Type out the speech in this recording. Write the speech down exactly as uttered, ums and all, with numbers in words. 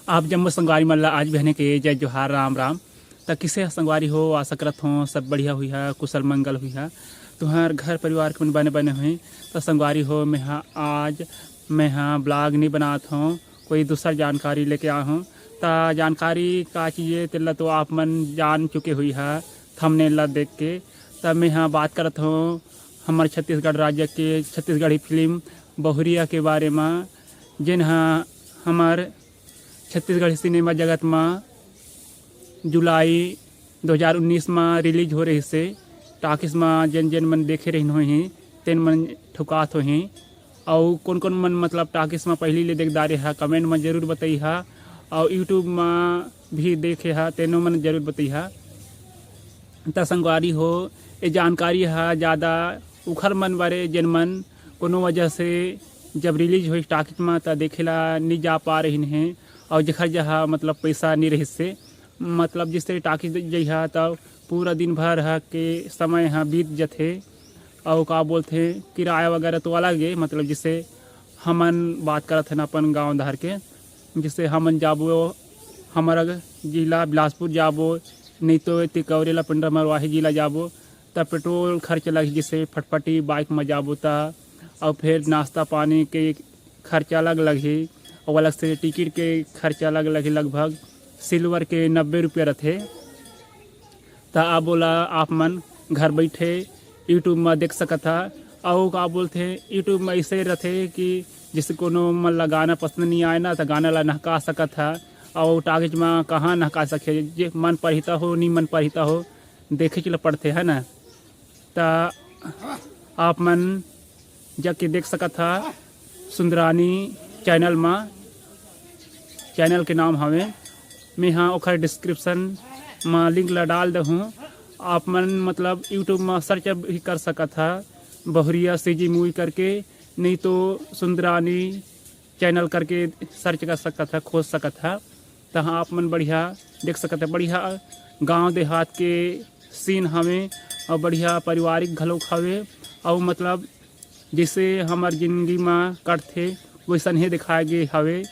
आप जम्मो संगवारी मन ला आज बिहने के जय जोहार, राम राम। त किसे ह संगवारी हो, आशा करत हों सब बढ़िया हुई है, कुशल मंगल हुई है। तुहर घर परिवार के मन बने बने हुई। त संगवारी हो, मैं हा आज मैं हा ब्लॉग नहीं बनात हों, कोई दूसर जानकारी लेके आ हों। त जानकारी का चीज हे तेला तो आप मन जान चुके हुई है थंबनेल ला देख के। त मैं हा बात करत हों हमर छत्तीसगढ़ राज्य के छत्तीसगढ़ी फिल्म बहुरिया के बारे म, जेन हा हमर छत्तीसगढ़ी सिनेमा जगत म जुलाई दो हज़ार उन्नीस म रिलीज हो रहिस हे। टाकिस म जेन जेन मन देखे रहिन होही, तेन मन ठुकात होही। अउ कोन कोन मन मतलब टाकिस म पहिली ले देख डारे हा, कमेंट म जरूर बतइहा। अउ YouTube म भी देखे हा, तेनो मन जरूर बतइहा। त संगवारी हो, ये जानकारी हा ज़्यादा उखर मन बारे, जेन मन कोनो वजह से जब रिलीज होइस टाकिस म, त देखे ला नी जा पा रहिन हे, अउ जेखर जहा मतलब पैसा नी रहिस से, मतलब जिससे टाकिस जइहा, त पूरा दिन भर ह के समय ह बीत जथे, अउ का बोलथे, किराया वगैरह तो अलग हे, मतलब जिससे हमन बात करत हन अपन गांव धार के, जिससे हमन जाबो, हमर जिला बिलासपुर जाबो, नहीं तो तिकौरेला पिंडर मरवाही जिला जाबो, त पेट्रोल खर्च लगही, जिससे फटफटी बाइक म जाबो त, अउ फिर नाश्ता पानी के खर्चा अलग लगही, अउ अलग से टिकट के खर्चा अलग लगही, लगभग सिल्वर के नब्बे रुपया रथे। त अब ओला आप मन घर बैठे YouTube म देख सकत हा। अउ का बोलथे, YouTube म ऐसे रथे कि जैसे कोनो मन ला गाना पसंद नहीं आए ना, त गाना ला नहका सकत हा। अउ टाकिज म कहाँ नहका सके, जे मन परही त हो, नहीं मन परही त हो, देखे के ला पड़थे, है ना। त आप मन जाके देख सकत हा सुंदरानी चैनल म, चैनल के नाम हवे, मैं हा ओखर डिस्क्रिप्शन म लिंक ला डाल दहूँ। आप मन मतलब YouTube म सर्च भी कर सकत हा बहुरिया सीजी मूवी करके, नहीं तो सुंदरानी चैनल करके सर्च कर सकत हा, खोज सकत हा। तहाँ आप मन बढ़िया देख सकत हा, बढ़िया गांव देहात के सीन हवे, अउ बढ़िया पारिवारिक घलोक हवे, अउ मतलब जैसे हमर जिंदगी म कटथे वैसन ही दिखाए गे हवे।